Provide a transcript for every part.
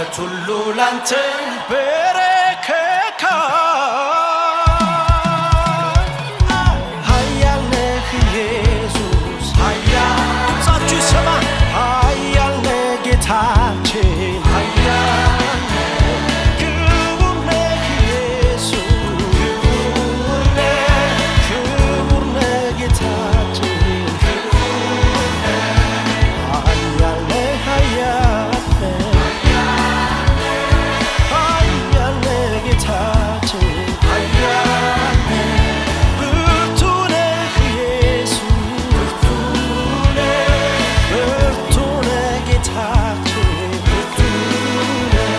ፍጥረት ሁሉ ላንተ ይንበረከካል። ኃያል ነህ ኢየሱስ፣ ኃያል፣ ድምፃችሁ ይሰማ። ኃያል ነህ ጌታችን፣ ኃያል ነህ። ክቡር ነህ ኢየሱስ፣ ክቡር ነህ፣ ክቡር ነህ ጌታችን፣ ክቡር ነህ። ኃያል ነህ፣ ኃያል ነህ፣ ኃያል ነህ ጌታችን፣ ኃያል ነህ። ብርቱ ነህ ኢየሱስ፣ ብርቱ ነህ፣ ብርቱ ነህ ጌታችን፣ ብርቱ ነህ።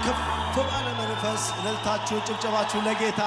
ከፍ ባለ መንፈስ እልልታችሁን ጭብጨባችሁን ለጌታ።